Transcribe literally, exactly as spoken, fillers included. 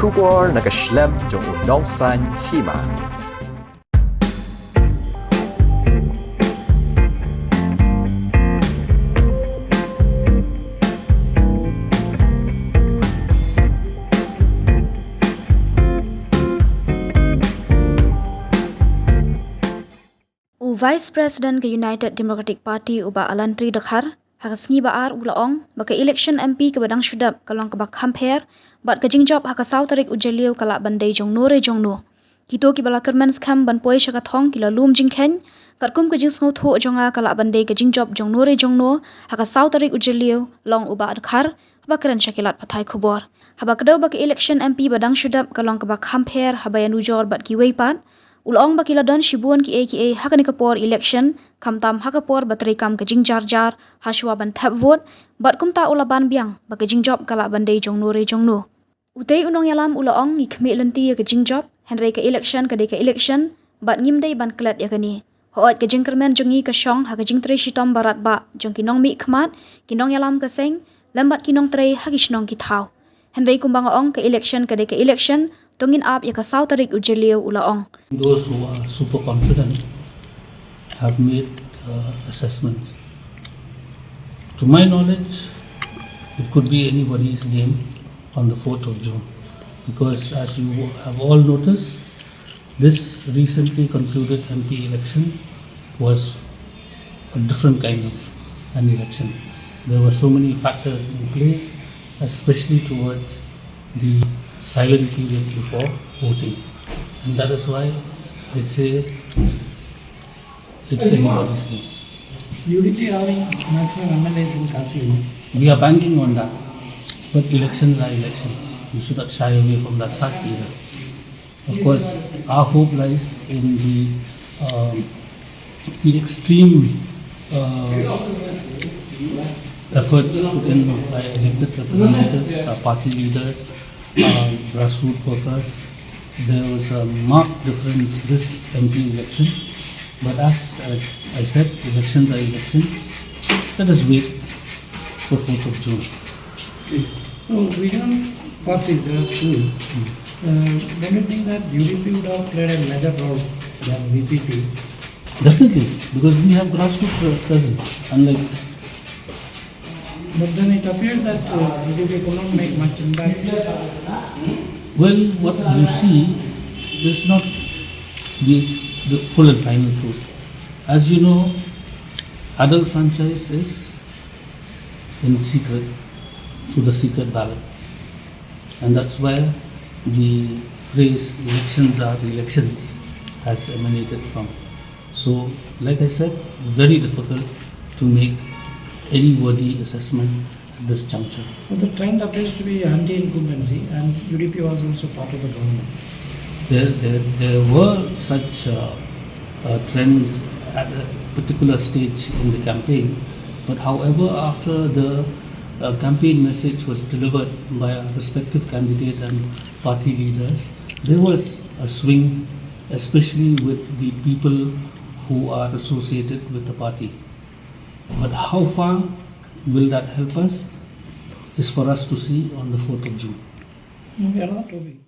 Khubor na ka shlem jong u nongsaiñ hima. U Vice President ka United Democratic Party u Bah Alantri Dkhar, ha ka sngi ba ar u la ong ba ka election M P kaba dang shu dep ka long kaba kham pher bad ka jingjop ha ka saw tarik u Jylliew ka lah ban dei jongno re jongno. Kito kiba la kyrmen skhem ban poi sha ka thong ki la lum jingkheiñ, katkum ka jingsngewthuh jong nga ka lah ban dei ka jingjop jongno re jongno ha ka saw tarik u Jylliew, long u Bah Dkhar haba kren sha ki lad pathai khubor. Haba kdew ba ka election M P ba dang shu dep ka long kaba kham pher haba ïanujor bad kiwei pat, u la ong ba ki la don shibun kiei kiei ha kane ka por election, khamtam ha ka por ba treikam ka jingjarjar hashwa ban thep vote, bad kumta u la ban biang ba ka jingjop ka lah ban dei jongno re jongno. Utei u nongïalam u la ong ngi khmih lynti ïa ka jingjop, hynrei ka election ka dei ka election, bad ngim dei ban klet ïa kane. Hooid, ka jingkyrmen jong ngi ka shong ha ka jingtrei shitom barat bah jong ki nongmihkhmat, ki nongïalam ka seng, lem bad ki nongtrei ha ki shnong ki thaw. Hynrei kumba nga ong, ka election ka dei ka election, to ngin ap ïa ka saw tarik u Jylliew, u la ong. Those who are super confident have made uh, assessments. To my knowledge, it could be anybody's game on the fourth of June, because as you have all noticed, this recently concluded M P election was a different kind of an election. There were so many factors in play, especially towards the silent period before voting. And that is why I say it's anybody's game. U D P having maximum M L As in Khasi Hills. We are banking on that. But elections are elections. We should not shy away from that fact either. Of course, our hope lies in the, um, the extreme uh, efforts put in by elected representatives, our party leaders, our grassroots workers. There was a marked difference this M P election. But as uh, I said, elections are elections. Let us wait for fourth of June. So regional parties, there are two. Uh, don't you think that U D P would have played a major role than V P P? Definitely, because we have grassroots pre- presence, unlike. But then it appears that uh, U D P could not make much impact. Well, what you see is not the, the full and final truth. As you know, adult franchise is in secret, through the secret ballot. And that's where the phrase elections are elections has emanated from. So, like I said, very difficult to make any worthy assessment at this juncture. But the trend appears to be anti-incumbency, and U D P was also part of the government. There, there, there were such uh, uh, trends at a particular stage in the campaign. But however, after the uh, campaign message was delivered by our respective candidate and party leaders, there was a swing, especially with the people who are associated with the party. But how far will that help us is for us to see on the fourth of June. No, we are not hoping.